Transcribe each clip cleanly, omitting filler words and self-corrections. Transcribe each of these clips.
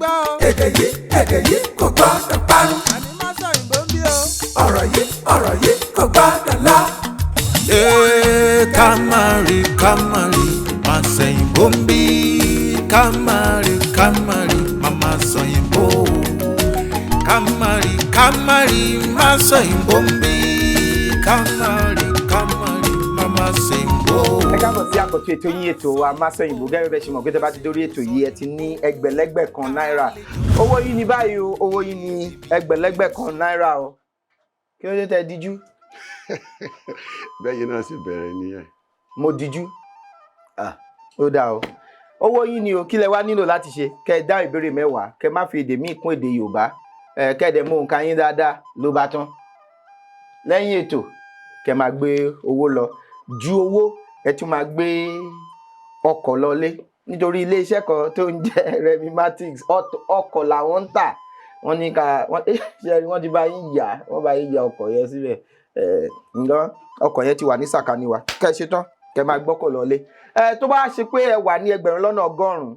gbọ́ o. Èdè yìí, èdè yìí kò gbọ́dọ̀ parun. Àní má sọ òyìnbó ń bí o. Ọ̀rọ̀ yìí, ọ̀rọ̀ yìí kò gbọ́dọ̀ lọ. Ee, ká má rí, ká má rí, má sẹ̀yìnbó ń bí. Ká má rí, ká má rí, má má sọ̀yìnbó. Ká má rí, ká má rí, má sọ̀yìnbó ń bí. Ká má rí, ká má rí, má má sẹ̀yìnbó. Ẹ káàbọ̀ sí àkọ́tún ètò yín, ètò wa Masòyìnbó. Gẹ́gẹ́ bẹ́ẹ̀ ṣe mọ̀ pé tẹ́ bá ti dórí ètò yìí, ẹ ti ní ẹgbẹ̀lẹ́gbẹ̀ kan náírà. Owó yìí ní báyìí o, owó yìí ní ẹgbẹ̀lẹ́gbẹ̀ kan náírà o. Kí ló dé tẹ́ díjú? Bẹ́ẹ̀ yìí náà sì bẹ̀rẹ̀ nìyẹn. Mo díjú? Ah, ó dáa o. Owó yìí ni o. Kí lẹ wá nílò láti ṣe? Kẹ́ ẹ dá ìbéèrè 10, kẹ́ ẹ má fi èdè míì kún èdè Yorùbá, ẹ kẹ́ ẹ dẹ̀ mú nǹkan yín dáadáa, ló bá tán. Lẹ́yìn ètò, kẹ́ máa gbé owó lọ. Ju owó, ẹ tún máa gbé ọkọ̀ lọlé, nítorí iléeṣẹ́ kan tó ń jẹ́ Remi Matics, ọkọ̀ làwọn ń tà. Wọ́n ní ká wọ́n ṣe rí, wọ́n ti bá yín yà, wọ́n bá yín ya ọkọ̀ yẹn síbẹ̀. Ẹ̀ ǹgán ọkọ̀ yẹn ti wà ní sàkání wa. Kẹ́ ẹ ṣe tán, kẹ́ ẹ máa gbọ́kọ̀ lọlé. Ẹ tó bá ṣe pé ẹ wà ní 1,000,000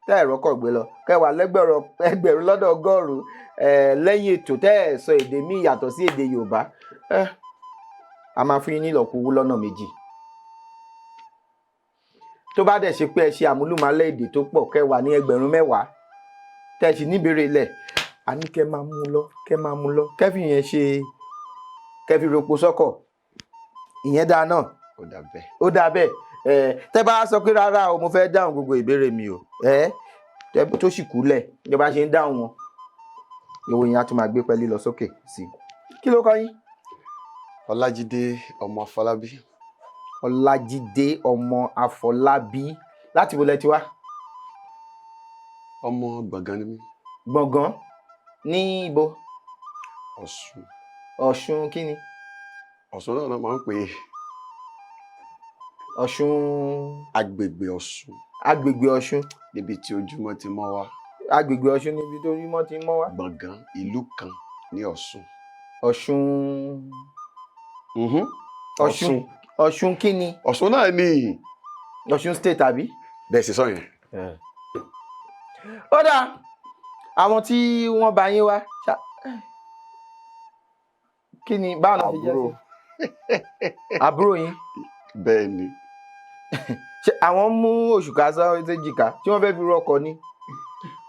tẹ́ ẹ rọ́kọ̀ gbé lọ, kẹ́ ẹ wà lẹ́gbẹ̀rún 1,000,000 ẹ lẹ́yìn ètò, tẹ́ ẹ sọ èdè míì yàtọ̀ sí èdè Yorùbá, ẹ a máa fún yín ní ìlọ́po owó lọ́nà 2. Tó bá dẹ̀ ṣe pé ẹ ṣe àmúlùmálẹ̀ èdè tó pọ̀, kẹ́ wà ní 10,000, tẹ́ ẹ sì níbèrè lẹ̀, a ní kẹ́ máa mú lọ, kẹ́ máa mú lọ, kẹ́ fi yẹn ṣe, kẹ́ fi ropo sọ́kọ̀. Ìyẹn dáa náà. Ó dà bẹ́ẹ̀. Ó dáa bẹ́ẹ̀. Ẹ tẹ́ bá sọ pé rárá o, mo fẹ́ dáhùn gbogbo ìbéèrè mi o, ẹ tó sì kúlẹ̀, ìjọba ṣe ń dáhùn wọn, owó yẹn á tún máa gbé pẹ́ẹ́lí lọ sókè sí i. Kí ló kọ yín? Ọlájídé ọmọ Afọlábí. Ọlájídé ọmọ Àfọlábí, láti wo lẹ ti wá? Ọmọ Gbọ̀ngàn ni mí. Gbọ̀ngàn ní ibo? Ọ̀ṣun. Ọ̀ṣun kí ni? Ọ̀ṣun náà náà máa ń pè é. Ọ̀ṣun. Agbègbè Ọ̀ṣun. Agbègbè Ọ̀ṣun. Níbi tí ojúmọ́ ti mọ́ wá. Agbègbè Ọ̀ṣun, níbi tó ojúmọ́ ti mọ́ wá. Gbọ̀ngàn, ìlú kan ní Ọ̀ṣun. Ọ̀ṣun. Ọ̀ṣun, Ọ̀ṣun kí ni? Ọ̀ṣun náà ni. Ọ̀ṣun State, àbí? Bẹ́ẹ̀ sì sọ yẹn. Ó dáa. Àwọn tí wọ́n bá yín wá kí ni, báwo ni ṣe jẹ́ sí àbúrò yín? Bẹ́ẹ̀ ni. Ṣé àwọn mú òṣùká séjìká tí wọ́n fẹ́ fi rọkọ̀ ni?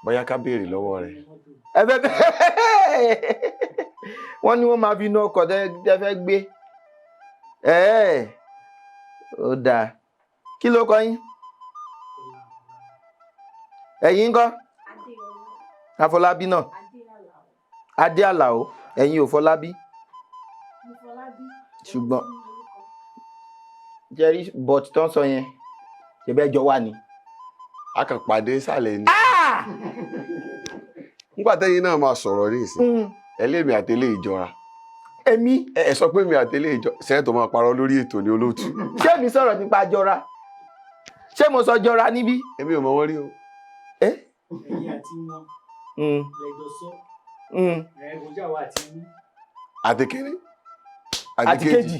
Bóyá ká béèrè lọ́wọ́ rẹ̀. Ẹ fẹ́ wọ́n ní wọ́n máa fi inú ọkọ̀ tẹ́ fẹ́ gbé. Ẹ̀ẹ́, ó dáa. Kí ló kọ yín? Ẹ̀yin ńkọ́? Àfọlábí náà, Adé Àlàó. Ẹ̀yin ò Fọlábí, ṣùgbọ́n jerry but tó ń sọ yẹn, ṣẹbẹ́ jọ wà ní. A kàn pàdé sàlẹ̀ ni. Nígbà tẹ́yìn náà máa sọ̀rọ̀ ní ìsìn, ẹlẹ́mì àtẹlẹ́ ìjọra. Èmi? Ẹ sọ pé mi àtẹlẹ́ ìjọ sẹ́yìn tó máa parọ́ lórí ètò ní olóòtú. Ṣé mi sọ̀rọ̀ nípa jọra? Ṣé mo sọ jọra níbí? Èmi ò mọ wọ́n rí o. Ẹ́. Ẹ̀yin àti wọn lẹjọ sọ. Ẹ kò jà wá àti yín. Àti kínní àti kejì,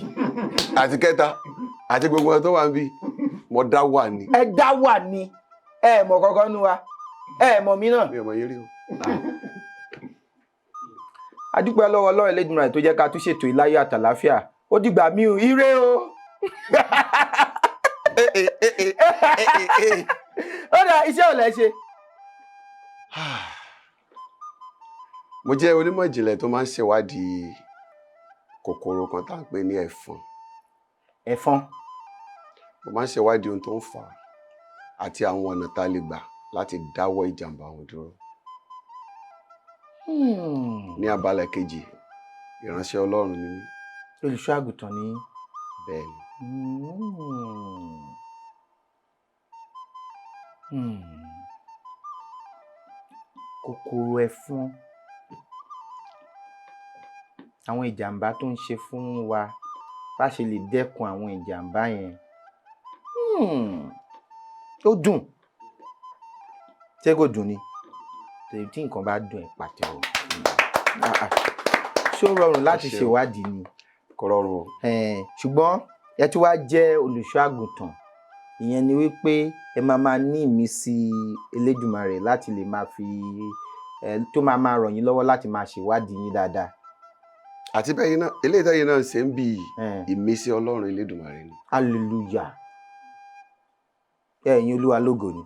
àti kẹta àti gbogbo wọn tó wà níbí, mo dá wà ní. Ẹ dá wà ní, ẹ mọ̀ kankan nu wa, ẹ mọ̀ mí náà. Mi ò mọ yín rí o. A dúpẹ́ lọ́wọ́ Ọlọ́run Elédùmarè tó jẹ́ ká tún ṣètò ìláyọ̀ àtàláfíà. Ó dìgbà mí o, ire o. Ó dà, iṣẹ́ ò lẹ́ ṣe. Mo jẹ́ onímọ̀ ìjìnlẹ̀ tó máa ń ṣèwádìí kòkòrò kan tá à ń pè ní ẹ̀fọn. Ẹ̀fọn. Mo máa ń ṣèwádìí ohun tó ń fà á àti àwọn ọ̀nà tá a lè gbà láti dáwọ́ ìjàmbá wọn dúró. Ní abala kejì, ìránṣẹ́ Ọlọ́run ni mí. Olùṣọ́ àgùntàn ni? Bẹ́ẹ̀ ni. Kòkòrò ẹ̀fọn, àwọn ìjàmbá tó ń ṣe fún wa, bá ṣe lè dẹ́kun àwọn ìjàmbá yẹn. Ó dùn. Ṣé kò dùn ni? Tí nǹkan bá dùn, ẹ̀ pàtẹ́wọ́. Ah, ah. Ṣé ó rọrùn láti Ẹ ṣeun. ṣèwádìí ni? Kò rọrùn o. Ṣùgbọ́n ẹ tún wá jẹ́ olùṣọ́ àgùntàn. Ìyẹn ni wípé ẹ máa máa ní ìmísí Elédùmarè láti lè máa fi ẹ tó máa máa ràn yín lọ́wọ́ láti máa ṣèwádìí yín dáadáa. Àti bẹ́ẹ̀ náà, eléyìí tẹ́yìn náà ṣe ń bí ìmísí Ọlọ́run Elédùmarè ni. Hallelujah. Ẹ̀yin Olúwa lógo ni.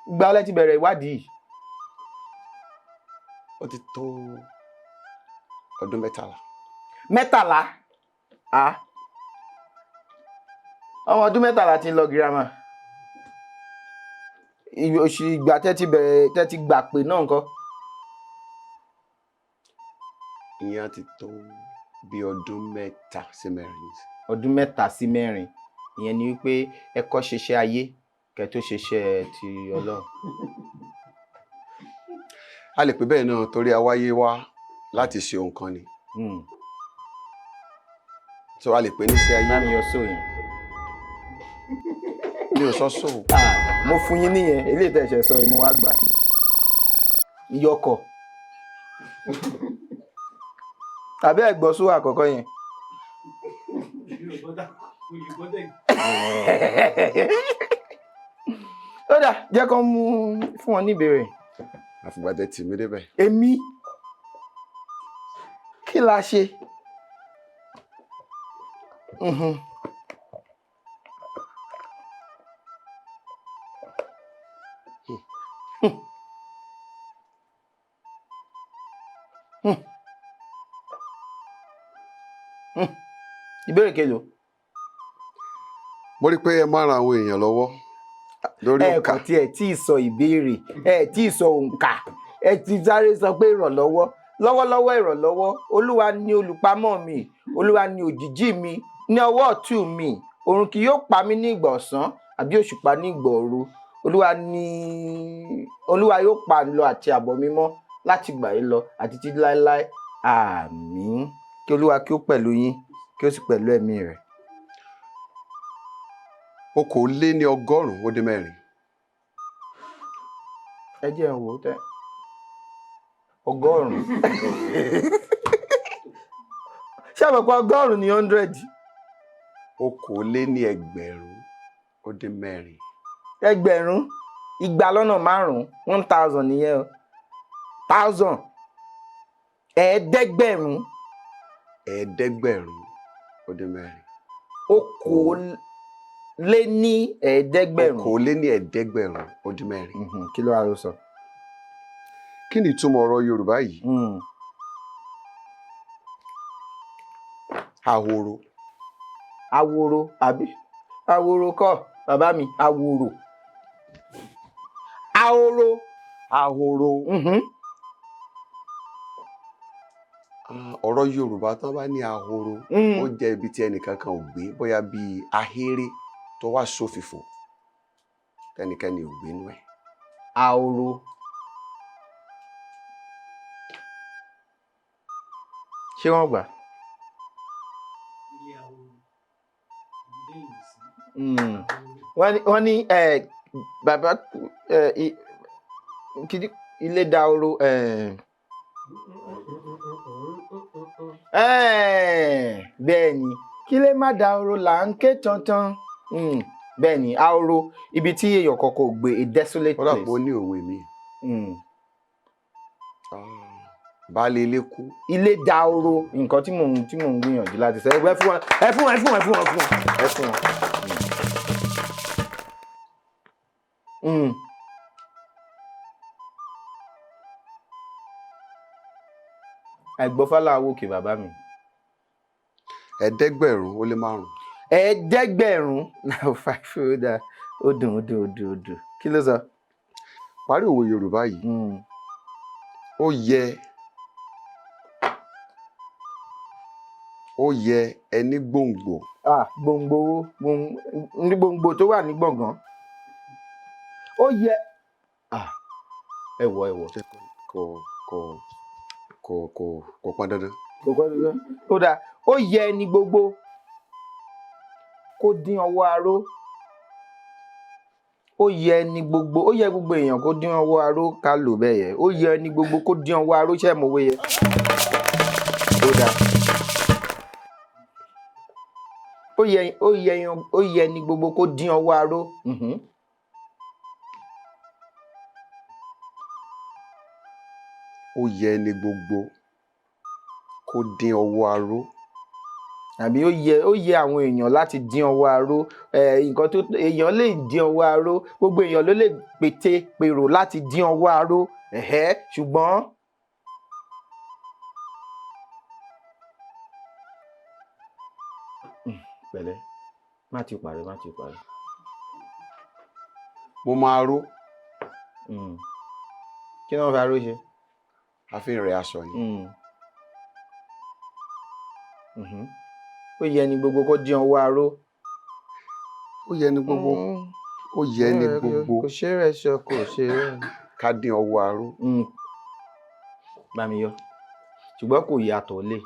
Ìgbà wo lẹ ti bẹ̀rẹ̀ ìwádìí yìí? Ó ti tó ọdún 13. 13? Ah, ọmọ ọdún 13 ti ń lọ girama. Oṣù ìgbà tẹ́ ti bẹ̀rẹ̀, tẹ́ ti gbà pé náà ńkọ́? Ìyẹn á ti tó bí ọdún 3 sí 4. Ọdún 3 sí 4. Ìyẹn ni wípé ẹ kọ́ ṣiṣẹ́ ayé kẹ́ tó ṣiṣẹ́ ti Ọlọ́run. A lè pè bẹ́ẹ̀ náà, torí a wáyé wá láti ṣe ohun kan ni. So a lè pè ní iṣẹ́ ayé. Bá mi yọ sóò yẹn. Mi ò sọ sóò. Ah, mo fún yín nìyẹn, eléyìí tẹ́ ṣe sọ yìí, mo wá gbà. Iyọkọ̀. Tàbí ẹ gbọ́ sóò àkọ́kọ́ yẹn. Mi ò gbọ́dọ̀, mo lè gbọ́dọ̀. Ó dà, jẹ́ kó mú fún wọn ní ìbéèrè. Àfìgbà tẹ́ tì mí débẹ̀. Èmi kí la ṣe? Mhm. Hmm. Hmm. Hmm. Ìbéèrè kelòó? Mo rí i pé ẹ máa ran àwọn èèyàn lọ́wọ́ lórí Ẹ òǹkà. kàn tí ẹ tí ì sọ ìbéèrè, ẹ tí ì sọ òǹkà, ẹ ti sáré sọ pé ìrànlọ́wọ́. Lọ́wọ́lọ́wọ́, ìrànlọ́wọ́. Olúwa ni olùpamọ́ mi, Olúwa ni òjìjí mi ní ọwọ́ ọ̀tún mi. Òrùn kì yóò pa mí ní ìgbà ọ̀sán, àbí òṣùpá ní ìgbà òru. Olúwa ni, Olúwa yóò pa lọ àti àbọ̀ mi mọ́ láti ìgbà yìí lọ àti títí láéláé. Àmín. Kí Olúwa kí ó pẹ̀lú yín, kí ó sì pẹ̀lú ẹ̀mí rẹ̀. 190. Ẹ jẹ́ n wò ó tẹ́. 100. Ṣé àmọ̀ pé 100 ní 100? 2,064. 2,200, 1,000 nìyẹn o. Thousand. 500. 4. 500. 564. Kí ló wá ló sọ? Kí ni ìtumọ̀ ọ̀rọ̀ Yorùbá yìí? Ahoro. Aworo àbí? Aworo kọ́, bàbá mi, aworo. Ahoro. Ahoro. Ah, ọ̀rọ̀ Yorùbá tán bá ní ahoro, ó jẹ́ ibi tí ẹnìkan kan ò gbé, bóyá bíi ahéré tó wá ṣófìfò, tẹnikẹ́ni ò gbé nú ẹ̀. Ahoro. Ṣé wọ́n gbà? Ilé ahoro. Ibùdó ìwòsàn. Wọ́n ní bàbá ilé dahoro. Bẹ́ẹ̀ ni, kílé má dahoro là ń ké tantan. Bẹ́ẹ̀ ni, ahoro, ibi tí èèyàn kankan ò gbé, a desolate Ó dà place. pé ó ní òwe mi. Baálé ilé kú. Ilé dahoro, nǹkan tí mò ń gbìyànjú láti sọ. Ẹ fún wọn, ẹ fún wọn, ẹ fún wọn, ẹ fún wọn, ẹ fún wọn, ẹ fún wọn. Àìgbọ́fá làá wòkè, bàbá mi. 505. 500 náà five, ó dáa, ó dùn, ó dùn, ó dùn, ó dùn. Kí ló sọ? Parí òwe Yorùbá yìí. Ó yẹ ẹní gbòǹgbò. Ah, gbòǹgbò wo? Ní gbòǹgbò tó wà ní gbọ̀ngàn. Ó yẹ. Ah, ẹ wọ, ẹ wọ. Kò pọn dandan. Kò pọn dandan. Ó dáa, ó yẹ ẹni gbogbo kó dín ọwọ́ aró. Ó yẹ ẹni gbogbo, ó yẹ gbogbo èèyàn kó dín ọwọ́ aró, ká lò bẹ́ẹ̀ yẹ. Ó yẹ ẹni gbogbo kó dín ọwọ́ aró, ṣé mo wé yẹ? Ó dáa. Ó yẹ ni gbogbo kó dín ọwọ́ aró. Ó yẹ ẹni gbogbo kó dín ọwọ́ aró. Àbí ó yẹ àwọn èèyàn láti dín ọwọ́ aró. Nǹkan tó èèyàn lè dín ọwọ́ aró, gbogbo èèyàn ló lè pété pèrò láti dín ọwọ́ aró, ẹ̀hẹ́, ṣùgbọ́n pẹ̀lẹ́, má ti parí, má ti parí. Mo máa ró. Kí ni wọ́n fi aró ṣe? A fi ń rẹ aṣọ yìí. Ó yẹ ni gbogbo kó dín ọwọ́ aró. Ó yẹ ẹni gbogbo, ó yẹ ẹni gbogbo Kò ṣe é rẹ̀ ṣọ, kò ṣe é rẹ̀. ká dín ọwọ́ aró. Bá mi yọ, ṣùgbọ́n kò yàtọ̀ lé,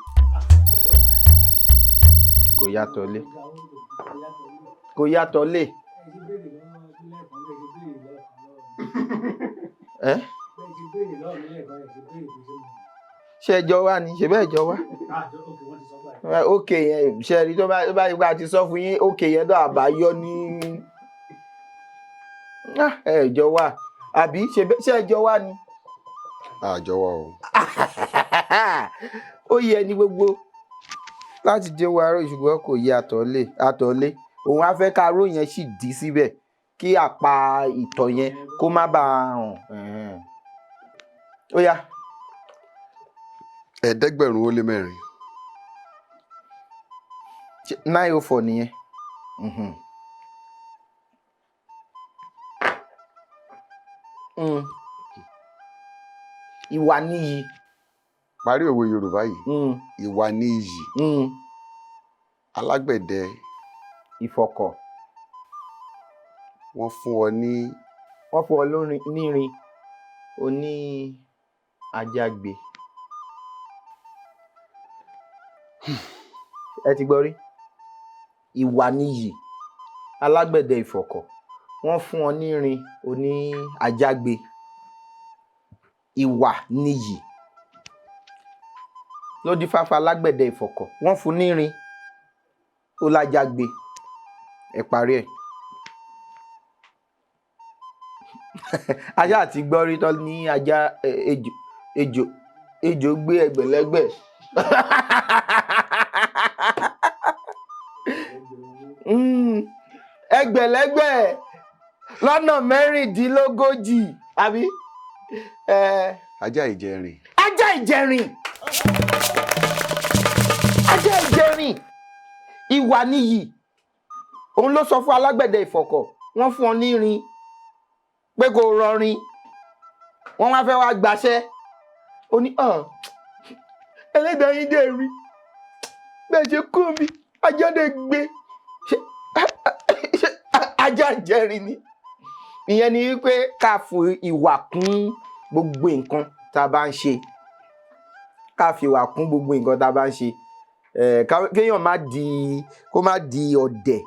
kò yàtọ̀ lé, kò yàtọ̀ lé. Ẹ ṣe béèrè lọ́wọ́ lẹ́ẹ̀kan, ẹ ṣe béèrè lẹ́ẹ̀kan lọ́wọ́ mi. Ẹ Ẹ ṣe béèrè lọ́wọ́ mi lẹ́ẹ̀kan, ẹ ṣe béèrè pé ṣé mo ṣe ẹjọ́ wá ni ṣe bẹ́ẹ̀ jọ wá. Ah, ok, wọ́n ti sọ báyìí. Ok yẹn, ṣe rí, tó bá yẹ pé a ti sọ fún yín, ok yẹn tó àbáyọ ní. Ah, ẹ jọ wá àbí ṣe ẹjọ́ wá ni. Àjọ wa o. Ó yẹ ní gbogbo láti dé wa aró, ṣùgbọ́n kò yẹ àtọ̀lé àtọ̀lé. Òun á fẹ́ ká aró yẹn sì dí síbẹ̀ kí àpá ìtọ̀ yẹn kó má bàa hàn. Ẹ̀hẹ́n. Ó yá. 404. 904 nìyẹn. Ìwà níyì. Parí òwe Yorùbá yìí. Ìwà ní iyì. Alágbẹ̀dẹ Ìfọ̀kọ̀. Wọ́n fún ọ ní Wọ́n fún ọ lórin nírin, oní ajágbe. Ẹ ti gbọ́ rí? Ìwà níyì, alágbẹ̀dẹ ìfọ̀kọ̀, wọ́n fún ọ nírin, oní ajágbe. Ìwà níyì ló dífá fún alágbẹ̀dẹ ìfọ̀kọ̀, wọ́n fún nírin, ó lájágbe. Ẹ parí ẹ̀. Ajá àti gbọ́ rí tán ní ajá, ejò, ejò, ejò gbé ẹgbẹ̀lẹ́gbẹ̀. Ẹgbẹ̀lẹ́gbẹ̀ lọ́nà 36, àbí? Ajá ìjẹrin. Ajá ìjẹrin, ajá ìjẹrin. Ìwà níyì, òun ló sọ fún alágbẹ̀dẹ ìfọ̀kọ̀, wọ́n fún ọ nírin pé kò rọrin, wọ́n wá fẹ́ wá gbaṣẹ́, ó ní hàn ẹlẹ́dàá yín dẹ̀ rí bẹ́ẹ̀ ṣe kú mi, ajá dẹ̀ gbé. Ṣé ajá ìjẹrin ni ìyẹn? Ni wípé ká fi ìwà kún gbogbo nǹkan tá a bá ń ṣe, ká fi ìwà kún gbogbo nǹkan tá a bá ń ṣe. Kéèyàn má di, kó má di ọ̀dẹ̀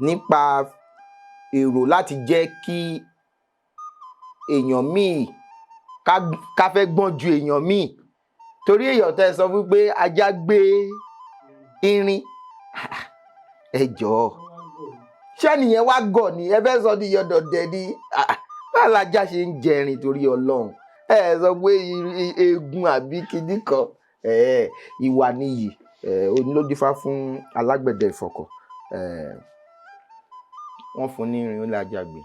nípa èrò láti jẹ́ kí èèyàn míì ká fẹ́ gbọ́n ju èèyàn míì, torí èèyàn tẹ́ ẹ sọ wípé ajá gbé irin, ẹ jọ̀ọ́, ṣé nìyẹn wá gọ̀ ni? Ẹ fẹ́ sọ ní yọ̀dọ̀dẹ̀ ni? Ah, báwo lajá ṣe ń jẹrin? Torí Ọlọ́run, ẹ sọ pé eegun àbí kinní kan. Ìwà nìyí, òun ló dífá fún alágbẹ̀dẹ ìfọ̀kọ̀, wọ́n fún ní irin, ó lé ajá gbé.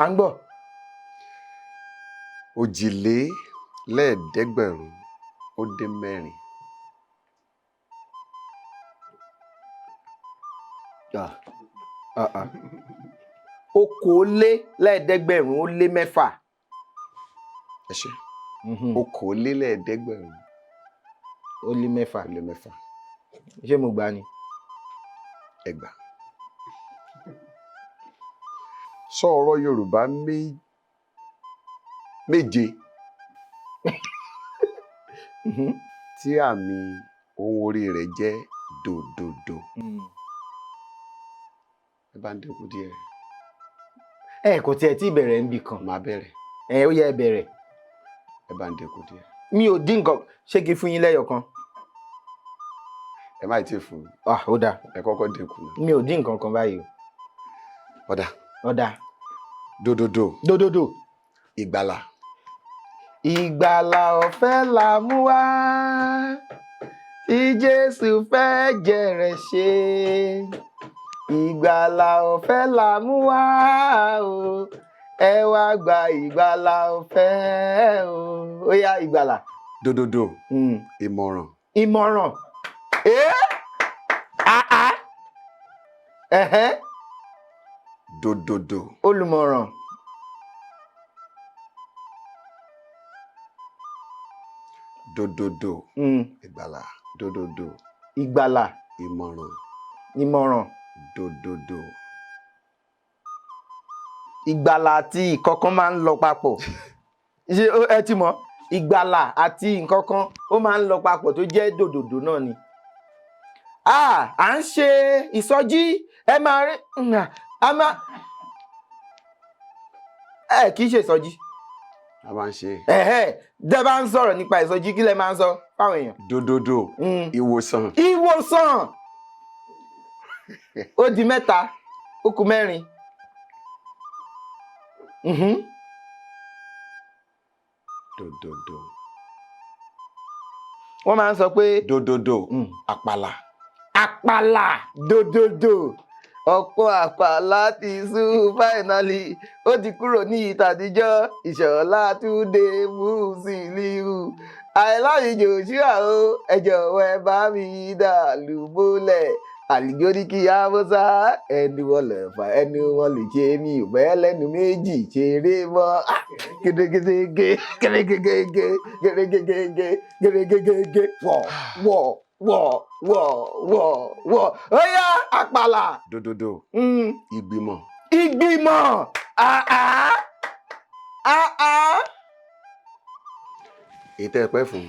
À ń gbọ́. 764. Ah, ah, ah. 624. Ẹ ṣé. 624. Ó lé mẹ́fà. Ó lé mẹ́fà. Ṣé mo gbà ni? Ẹgbàá. Sọ ọ̀rọ̀ Yorùbá méje tí àmì ohùn orí rẹ̀ jẹ́ dòdòdò. Ẹ bá ń dínkù díẹ̀. Ẹ kò tiẹ̀ tí ì bẹ̀rẹ̀ níbì kan. Màá bẹ̀rẹ̀. Ẹ ó yẹ, ẹ bẹ̀rẹ̀. Ẹ bá ń dínkù díẹ̀. Mi ò dín nǹkan. Ṣé kí n fún yín lẹ́yọ̀ kan? Ẹ má tí ì fún mi. Ah, ó dáa. Ẹ kọ́kọ́ dínkù náà. Mi ò dín nǹkan kan báyìí o. Ọ̀dà. Ọ̀dà. Dòdòdò. Dòdòdò. Ìgbàlà. Ìgbàlà ọ̀fẹ́ la mú wá tí Jésù fẹ́ jẹrẹ ṣe. Ìgbàlà ọ̀fẹ́ la mú wá o, ẹ wá gba ìgbàlà ọ̀fẹ́ o. Ó yá, ìgbàlà. Dòdòdò. Ìmọ̀ràn. Ìmọ̀ràn. Ẹ́ àá. Ẹ̀hẹ́. Dòdòdò. Olùmọ̀ràn. Dòdòdò. Ìgbàlà. Dòdòdò. Ìgbàlà. Ìmọ̀ràn. Ìmọ̀ràn. Dòdòdò. Ìgbàlà àti ìkọ̀kan máa ń lọ papọ̀. Ṣé ẹ ti mọ̀? Ìgbàlà àti nǹkankan ó máa ń lọ papọ̀ tó jẹ́ dòdòdò náà ni. À ń ṣe ìsọjí, ẹ máa rí a máa ẹ kì í ṣe ìsọjí. A máa ń ṣe. Ẹ̀hẹ́, tẹ́ bá ń sọ̀rọ̀ nípa ìsọjí, kí lẹ máa ń sọ fáwọn èèyàn? Dòdòdò. Ìwòsàn. Ìwòsàn. Ó di mẹ́ta, ó kù mẹ́rin. Dòdòdò. Wọ́n máa ń sọ pé. Dòdòdò. Àpàlà. Àpàlà. Dòdòdò. Ọ̀pọ̀ àpàlà ti sú fáìnàlì, ó ti kúrò ní ìtàdíjọ́. Ìṣọ̀lá Túndé Mùsílíù. Àìláyé Joshua o, ẹ jọ̀wọ́ ẹ bá mi dà lùbọ́lẹ̀. Àlìgórí kí á bó sá, ẹnu wọn lè fà, ẹnu wọn lè ṣe mí ò bẹ́ẹ̀ lẹ́nu méjì ṣeré mọ́. Gẹ́gẹ́gẹ́gẹ́ gẹ́gẹ́gẹ́gẹ́ gẹ́gẹ́gẹ́gẹ́ gẹ́gẹ́gẹ́gẹ́ wọ̀ wọ̀ wọ̀ wọ̀ wọ̀ wọ̀. Ó yá, àpàlà. Dòdòdò. Ìgbìmọ̀. Ìgbìmọ̀. Àá. Àá. Ètò ẹ̀pẹ́ fún.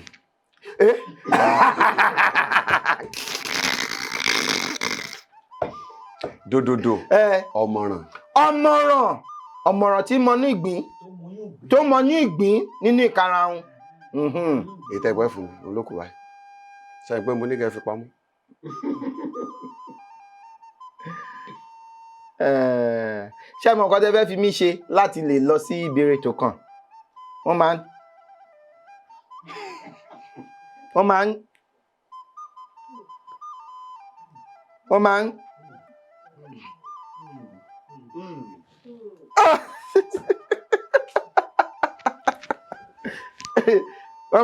Dòdòdò. Ọ̀mọ̀ràn. Ọ̀mọ̀ràn. Ọ̀mọ̀ràn tí mọ ní ìgbín, tó mọ ní ìgbín nínú ìkarahun. Ètò ẹ̀pẹ́ fún olókùn báyìí. Ṣé pé mo ní kẹ́ fi pamọ́? Ṣé mo nǹkan tẹ́ fẹ́ fi mí ṣe láti lè lọ sí ìbéèrè tó kàn? Wọ́n máa ń wọ́n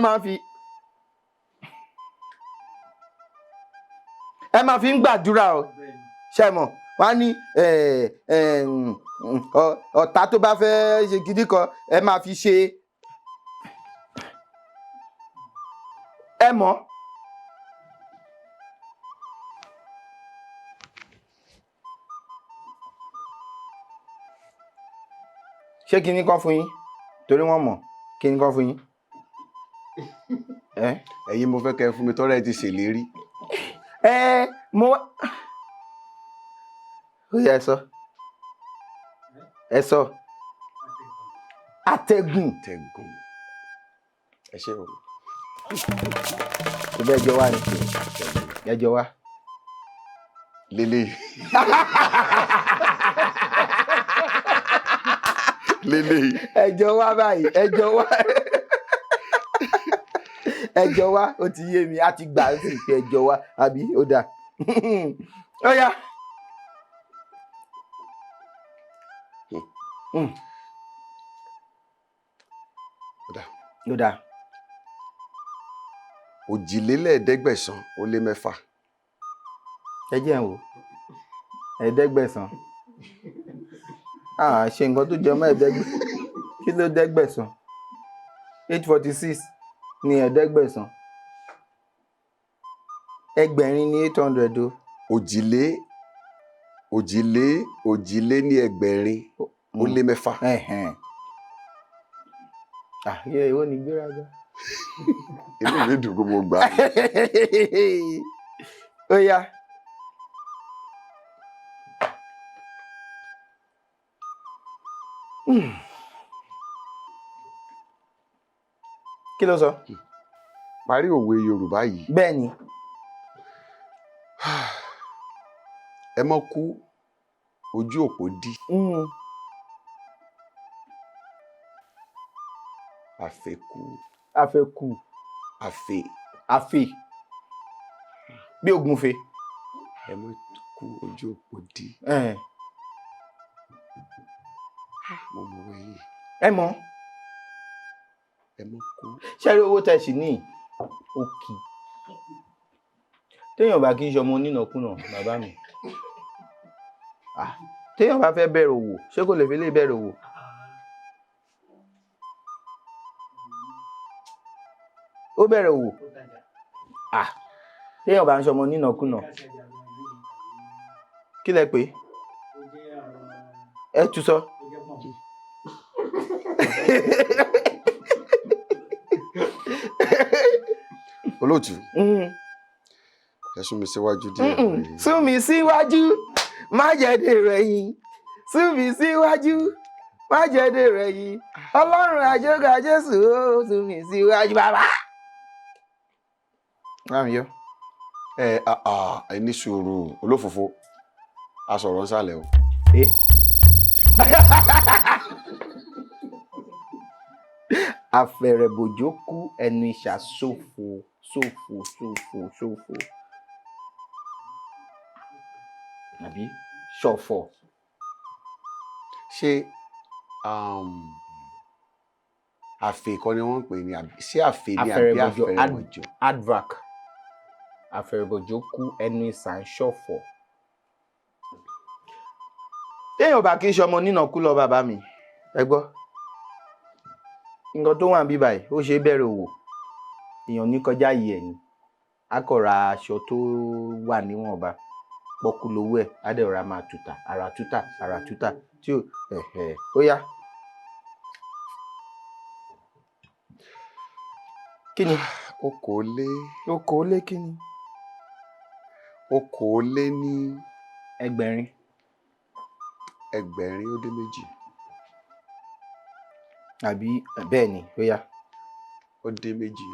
máa fi ẹ máa fi ń gbàdúrà o. Ṣé mọ̀ wọ́n á ní ọ̀tá tó bá fẹ́ ṣe gidi kan, ẹ máa fi ṣe ẹ mọ̀. Ṣé kinní kan fún yín? Torí wọ́n mọ̀ kinní kan fún yín. Ẹ̀yin mo fẹ́ kẹ́ fún mi tọ́rẹ́ ti ṣèlérí. Ẹ mo wá. Ó yá, ẹ sọ. Ẹ sọ. Àtẹ̀gùn. Àtẹ̀gùn. Ẹ ṣé o. Ṣé bẹ́ẹ̀ jọ wá ni? Ẹ jọ wá. Lélẹ̀. Lélẹ̀. Ẹ jọ wá báyìí, ẹ jọ wá. Ẹ jọ wá, ó ti yé mi, a ti gbà á sì pé ẹ jọ wá, àbí ó dáa. Ó yá. Ó dáa. Ó dáa. 6,583. Ẹ jẹ́ n wò. 500. Ah, ṣe nǹkan tó jẹ mọ́ ẹ̀ẹ́dẹ́gbẹ̀. Kí ló dẹ́gbẹ̀sán? 846 ní 500. 8,000 ní 800 o. 6,646. Ah, yẹ ìwọ ni gbéraga. Inú mi dùn kó mo gbà. Ó yá. Kí ló sọ? Parí òwe Yorùbá yìí. Bẹ́ẹ̀ni. Ẹ mọ́ kú ojú òpó dí. Àfẹ́kù. Àfẹ́kù. Àfẹ́. Àfẹ́ bí ògúnfe. Ẹ mọ́ kú ojú òpó dí. Mo mọ̀ wọ́n yìí. Ẹ mọ̀. Ẹ mọ́ kú. Ṣé rí owó tẹ̀ sí ní òkì? Téèyàn bá kí n ṣọmọ onínàkúnà bàbá mi. Téèyàn bá fẹ́ bẹ̀rẹ̀ òwò, ṣé kò lè fi lè bẹ̀rẹ̀ òwò? Ó bẹ̀rẹ̀ òwò. Téèyàn bá ń ṣọmọ onínàkúnà. Kí lẹ pé? Ẹ tú sọ. Olóòtú, ẹ sún mi síwájú díẹ̀. Sún mi síwájú, má jẹ́ dèrò ẹ̀yìn. Sún mi síwájú, má jẹ́ dèrò ẹ̀yìn. Ọlọ́run àjọgà Jésù ó sún mi síwájú bàbá. Bámi yọ. Ẹ ẹ ní sùúrù olófòfo, a sọ̀rọ̀ nsàlẹ̀ o. Àfẹ̀rẹ̀bòjò kú ẹnu ìṣà ṣòfò ṣòfò ṣòfò ṣòfò. Àbí ṣọ̀fọ̀. Ṣé àfè kọ́ ni wọ́n ń pè ní ṣé àfè ni àbí àfẹ̀rẹ̀bòjò? Advac. Àfẹ̀rẹ̀bòjò kú ẹnu ìṣà ń ṣọ̀fọ̀. Téèyàn bá kí n ṣọmọ nínàkú lọ bàbá mi, ẹ gbọ́. Nǹkan tó wà níbí báyìí, ó ṣe é bẹ̀rẹ̀ òwò. Èèyàn ní kọjá yìí ẹ̀ ni. A kò ra aṣọ tó wà níwọ̀nba. Pọ́kú lowó ẹ̀, á dẹ̀ rọra máa tùtà, àrà tútà, àrà tútà tí ó ẹ̀hẹ̀ ó yá. Kí ni? Okòólé. Okòólé kí ni? Okòólé ní. Ẹgbẹ̀rin. 18. Àbí bẹ́ẹ̀ ni, ó yá. Ó dín méjì.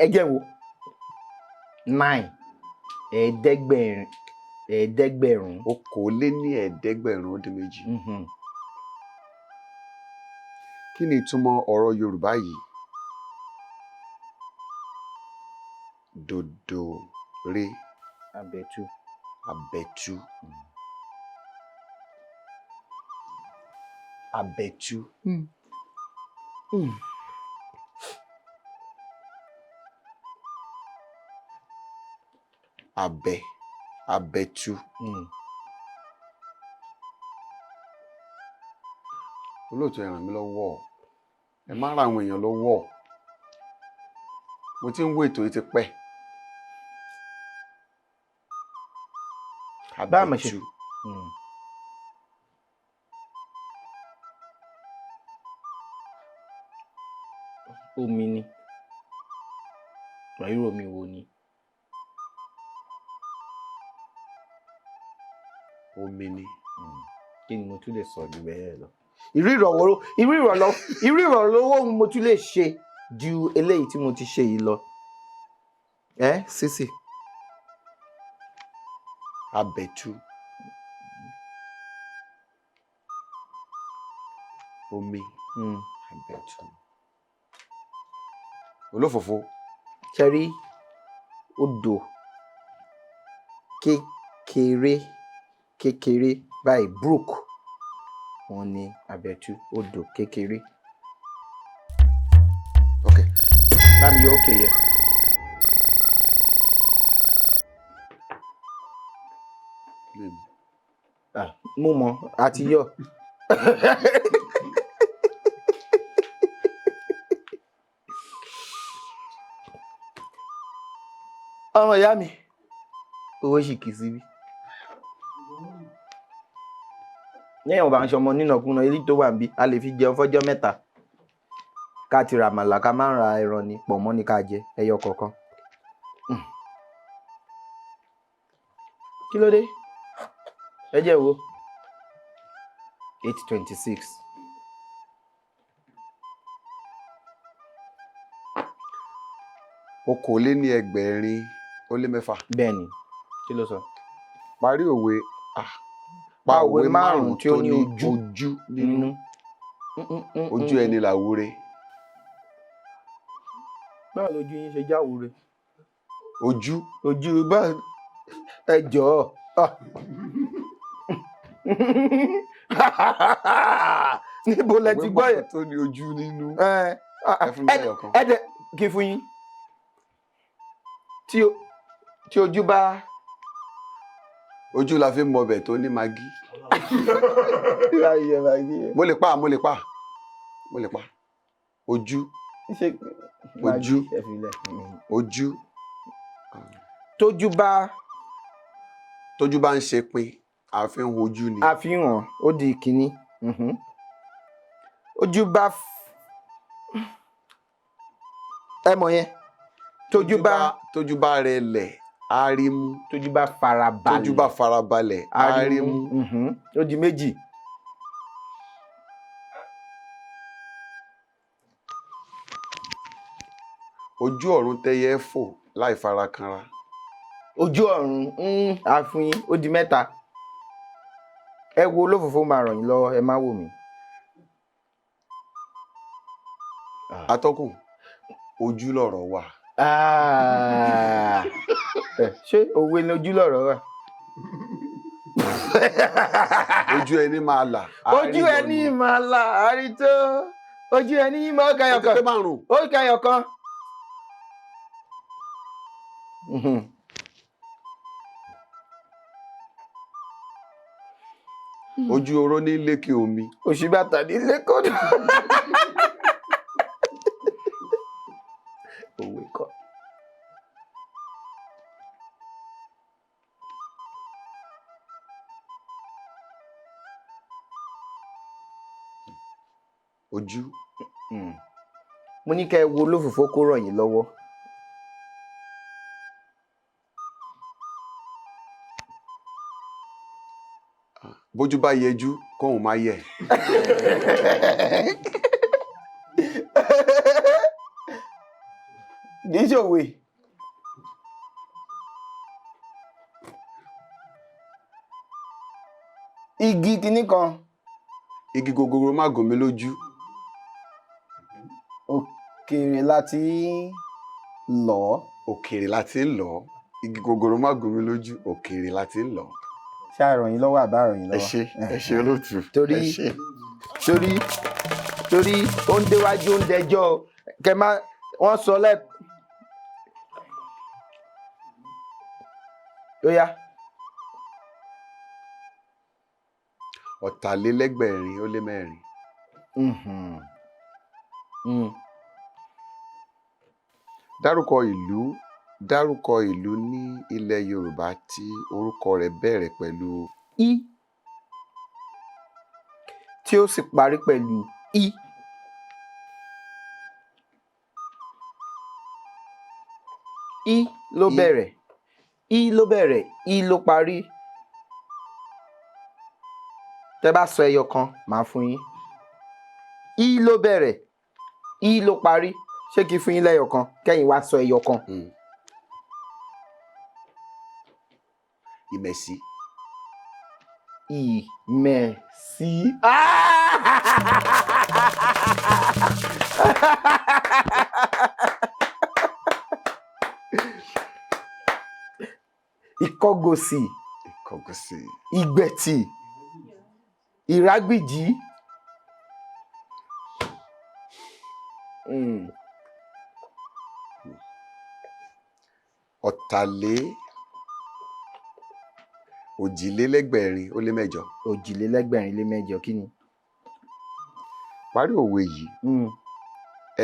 Ẹ jẹ́ wo 9 ẹ̀ẹ́dẹ́gbẹ̀rin ẹ̀ẹ́dẹ́gbẹ̀rún. 518. Kí ni ìtumọ̀ ọ̀rọ̀ Yorùbá yìí? Dòdòrè. Àbẹ̀tú. Àbẹ̀tú. Àbẹ̀tú. Àbẹ̀ àbẹ̀tú. Olóòtú, ẹ ràn mí lọ́wọ́, ẹ má ra àwọn èèyàn lọ́wọ́. Mo ti ń wo ètò yìí ti pẹ́. Àbẹ̀tú. Omi ni. Irú omi wo ni? Omi ni. Kí ni mo tún lè sọ jù bẹ́ẹ̀ lọ? Irú ìrànlọ́wọ́ mo tún lè ṣe ju eléyìí tí mo ti ṣe yìí lọ. Ẹ sísì. Àbẹ̀tú. Omi. Àbẹ̀tú. Olófòfo. Ṣẹ́rí odò kékeré kékeré báyìí, brook, òun ni àbẹ̀tú, odò kékeré. Ok. Bá mi yọ òkè yẹ. Mo mọ̀, a ti yọ. Ọmọ ìyá mi, owó sì kì í síbí. Lẹ́yìn ọba ń ṣọmọ nínàkúnà, ilé tó wà níbí, a lè fi jẹun fọ́jọ́ mẹ́ta. Ká ti ra àmàlà, ká má ra ẹran ni, pọ̀nmọ́ ni ká jẹ, ẹyọ kọ̀ọ̀kan. Kí ló dé? Ẹ jẹ́ wo. 8:26. 626. Bẹ́ẹ̀ni, kí ló sọ? Parí òwe. Pa Pa òwe òwe márùn-ún márùn-ún tí ó tó ní ní ojú ojú nínú. Nínú. Ojú ẹni làwúre. Báwo lójú yín ṣe jáwúre? Ojú. Ojú bá ẹ jọ̀ọ́. Ah. Níbo lẹ Òwe ti gbọ́ yẹn? márùn-ún tó ní ojú nínú. Ẹ Ẹ fún mi lẹ́yọ̀ kan. Ẹ dẹ kí n fún yín. Tí ojú bá Ojú la fi ń mọbẹ̀ tó ní magí. Mo lè pa, mo lè pa, mo lè pa. Ojú. Ojú. Ojú. Tójú bá. Tójú bá ń ṣe pin, a fi ń wojú ni. A fi hàn, ó di ìkíní. Ojú bá ẹ mọ̀ yẹn. Tójú bá. Tójú bá rẹlẹ̀, á rí mú. Tójú bá farabalẹ̀. Tójú bá farabalẹ̀, á rí mú. Ó di méjì. Ojú ọ̀run tẹ́yẹ fò láì fara kanra. Ojú ọ̀run àfin, ó di mẹ́ta. Ẹ wo olófòfó máa ràn yín lọ́wọ́, ẹ má wò mí. Atọ́kùn, ojú lọ̀rọ̀ wà. Ah. Ṣé òwe ni ojú lọ̀rọ̀ wà? Ojú ẹni máa là. Ojú ẹni máa là àrító. Ojú ẹni máa kẹyọ kan. Ó ti pé márùn-ún. Ó kẹyọ kan. Ojú oró ní lékè omi. Òṣìbàtà ní lékòdò. Òwe kọ́. Ojú. Mo ní kẹ́ ẹ wo olófòfó kó ràn yín lọ́wọ́. Bójú bá yẹjú, kóhun má yẹ̀. Kì í ṣòwe. Igi kinní kan. Igi gogoro má gún mi lójú. Òkèèrè láti lọ̀. Òkèèrè láti ń lọ̀. Igi gogoro má gún mi lójú. Òkèèrè láti ń lọ̀. Ṣé a ràn yín lọ́wọ́ àbá ràn yín lọ́wọ́? Ẹ ṣé, ẹ ṣé olóòtú. Torí torí torí ó ń déwájú ó ń dẹjọ́ kẹ má wọ́n sọ lẹ́. Ó yá. 423. Dárúkọ ìlú, dárúkọ ìlú ní ilẹ̀ Yorùbá tí orúkọ rẹ̀ bẹ̀rẹ̀ pẹ̀lú I tí ó sì parí pẹ̀lú I. I ló bẹ̀rẹ̀, I ló bẹ̀rẹ̀, I ló parí. Tẹ́ bá sọ ẹyọ kan, màá fún yín. I ló bẹ̀rẹ̀, I ló parí. Ṣé kí fún yín lẹ́yọ kan? Kẹ́yìn wá sọ ẹyọ kan. Ìmẹ̀sí. Ìmẹ̀sí. Ìkọgòsì. Ìkọgòsì. Ìgbẹ̀tì. Ìrágbìjí. 843. 843 kí ni? Parí òwe yìí.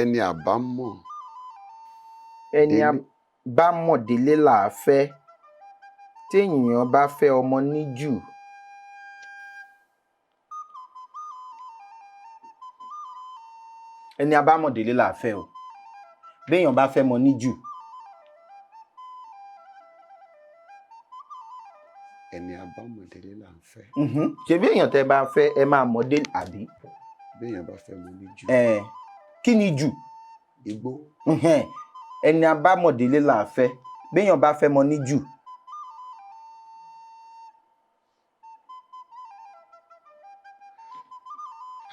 Ẹni àbámọ̀. Ẹni àbámọ̀ délé là á fẹ́. Téèyàn bá fẹ́ ọmọ níjù. Ẹni àbámọ̀ délé là á fẹ́ o. Béèyàn bá fẹ́ ọmọ níjù. Ẹni àbámọ̀ délé là ń fẹ́. Ṣebí èèyàn tẹ́ bá fẹ́ ẹ máa mọ̀ dé àbí? Béèyàn bá fẹ́ mọ níjù. Kí ni jù? Igbó. Ẹni àbámọ̀ délé là á fẹ́. Béèyàn bá fẹ́ mọ níjù.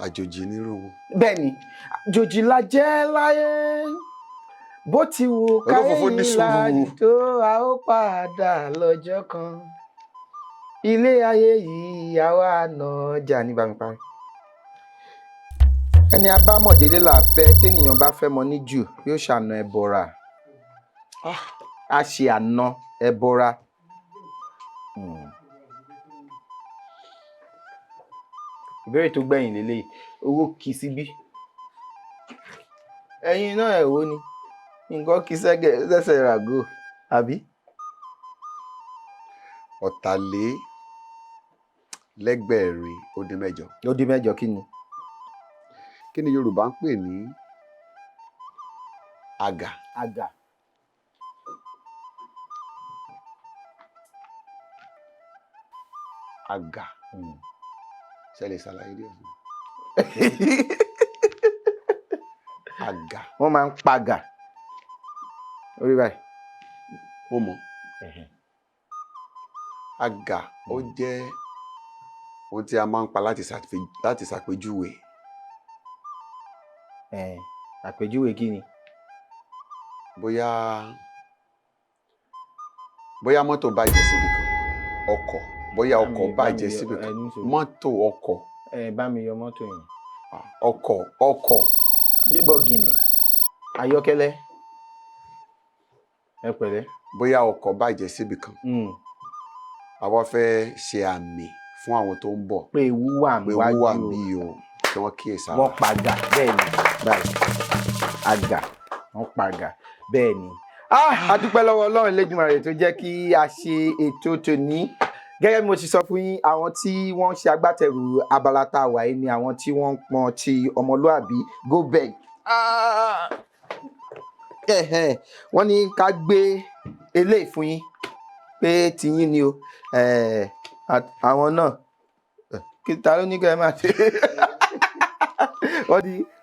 Àjòjì nírú wọn. Bẹ́ẹ̀ ni, àjòjì la jẹ́ láyé, bó ti wù káyé Olófòfó ní yìí la sùúrù. tó, a ó padà lọ́jọ́ kan. Ilé ayé yìí àwa nà ọjà ní bá mi parí. Ẹni abámọ̀délé là fẹ́, tẹ́nìyàn bá fẹ́ mọ ní jù yóò ṣàna ẹbọra. A ṣe àna ẹbọra. Ìbéèrè tó gbẹ̀yìn lélẹ́yìí, owó kì í síbí. Ẹ̀yin náà ẹ̀ wò ni nǹkan kì í sẹ́sẹ̀ ràgó àbí. 8,808. Ó dín mẹ́jọ kí ni? Kí ni Yorùbá ń pè ní àgà? Àgà. Àgà. Ṣé lè ṣàlàyé díẹ̀ fún mi? Àgà. Wọ́n máa ń pagà orí báyìí. Mo mọ̀. Àgà ó jẹ́ ohun tí a máa ń pa láti ṣàpèjúwe. Àpèjúwe kí ni? Bóyá mọ́tò bàjẹ́ síbi kan, ọkọ̀, bóyá ọkọ̀ bàjẹ́ síbi kan, mọ́tò, ọkọ̀. Ẹ bá mi yọ mọ́tò yẹn. Ọkọ̀. Yíbọn gìnì ayọ́kẹ́lẹ́, ẹ pẹ̀lẹ́. Bóyá ọkọ̀ bàjẹ́ síbi kan, àwa fẹ́ ṣe àmì fún àwọn tó ń bọ̀ pé ewu wà pé ewu wà níwájú o. bí o, kí wọ́n kíyèsára. Wọ́n pàgà, bẹ́ẹ̀ ni, báyìí àgà, wọ́n pàgà, bẹ́ẹ̀ ni. Ah, a dúpẹ́ lọ́wọ́ Ọlọ́run Elédùmarè tó jẹ́ kí a ṣe ètò tòní. Gẹ́gẹ́ bí mo ti sọ fún yín, àwọn tí wọ́n ń ṣe agbátẹrù abala tá a wà yìí ni àwọn tí wọ́n ń pọn ti ọmọlúàbí Golberg. Ah, ẹ̀hẹ̀n, wọ́n ní ká gbé eléyìí fún yín pé tiyín ni o. Àwọn náà kí ta ló ní kẹ́ ẹ máa ṣe,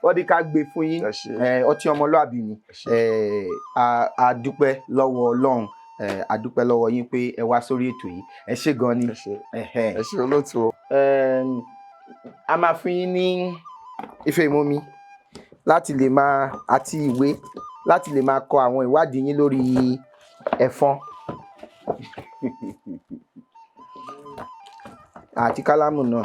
wọ́n ní ká gbé fún yín. Ẹ ṣé. Ọtí ọmọlúàbí ni. Ẹ ṣé. A dúpẹ́ lọ́wọ́ Ọlọ́run, a dúpẹ́ lọ́wọ́ yín pé ẹ wá sórí ètò yìí. Ẹ ṣé gan ni. Ẹ ṣé. Ẹ̀hẹ̀n. Ẹ ṣé olóòtú o. A máa fún yín ní ife ìmumi láti lè máa àti ìwé láti lè máa kọ àwọn ìwádìí yín lórí ẹ̀fọn àti kálámù náà,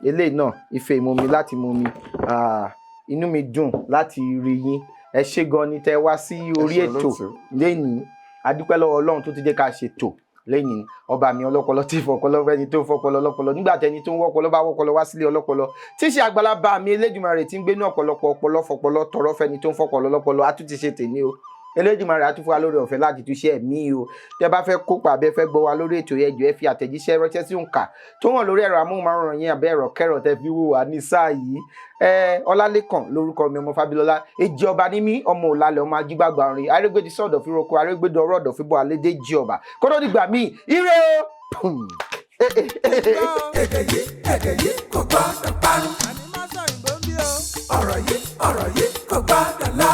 eléyìí náà ife ìmumi láti mumi. Ah, inú mi dùn láti rí yín. Ẹ ṣé gan ni tẹ́ wá sí orí Ẹ ṣé ètò olóòtú. lénìí. A dúpẹ́ lọ́wọ́ Ọlọ́run tó ti jẹ́ ká ṣètò lẹ́yìn ọba mi ọlọ́pọlọ tí fọpọlọ fẹ́ni tó fọpọlọ lọ́pọlọ nígbà tẹni tó ń wọ́pọlọ bá wọ́pọlọ wá sílé ọlọ́pọlọ tí í ṣe àgbàlagbà mi Elédùmarè tí ń gbénú ọ̀pọ̀lọpọ̀ ọpọlọ fọpọlọ tọrọ fẹ́ni tó ń fọpọlọ lọ́pọlọ. A tún ti ṣe tèmi o. Elédùmarè á tún fún wa lórí ọ̀fẹ́ láti tún ṣe ẹ̀mí o. Tẹ́ bá fẹ́ kópa àbẹ́ fẹ́ gbọ́ wa lórí ètò yẹn, jọ̀ọ́ ẹ fi àtẹ̀jíṣẹ́ ránṣẹ́ sí òǹkà tó hàn lórí ẹ̀rọ amóhùnmáwòrán yẹn àbẹ́ ẹ̀rọ kẹ́rọ̀ tẹ́ fi wò wá ní sáà yìí. Ọlálékàn lórúkọ mi, ọmọ Fábílọ́lá èjì ọba ní mí, ọmọ òlàlẹ̀, ọmọ ajígbàgbà orin arégbèdì sọ̀dọ̀ fi roko arégbèdì ọ̀rọ̀ ọ̀dọ̀ fi bọ́ àlédè jí ọba kótó dìgbà míì, ire o. Pum. Èdè yìí kò gbọ́dọ̀ parun. Ọ̀rọ̀ yìí kò gbọ́dọ̀ lọ.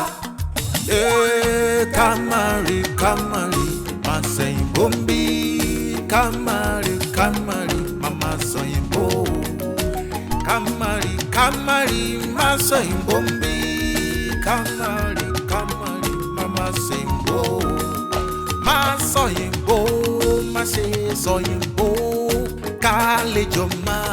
Ee, ká má rí, ká má rí, má sẹ̀yìnbó ń bí. Ká má rí, ká má rí, má má sọ̀yìnbó. Ká má rí, ká má rí, má sọ̀yìnbó ń bí. Ká má rí, ká má rí, má má sẹ̀yìnbó. Má sọ̀yìnbó, má ṣe sọ̀yìnbó. Ká lè jọ máa.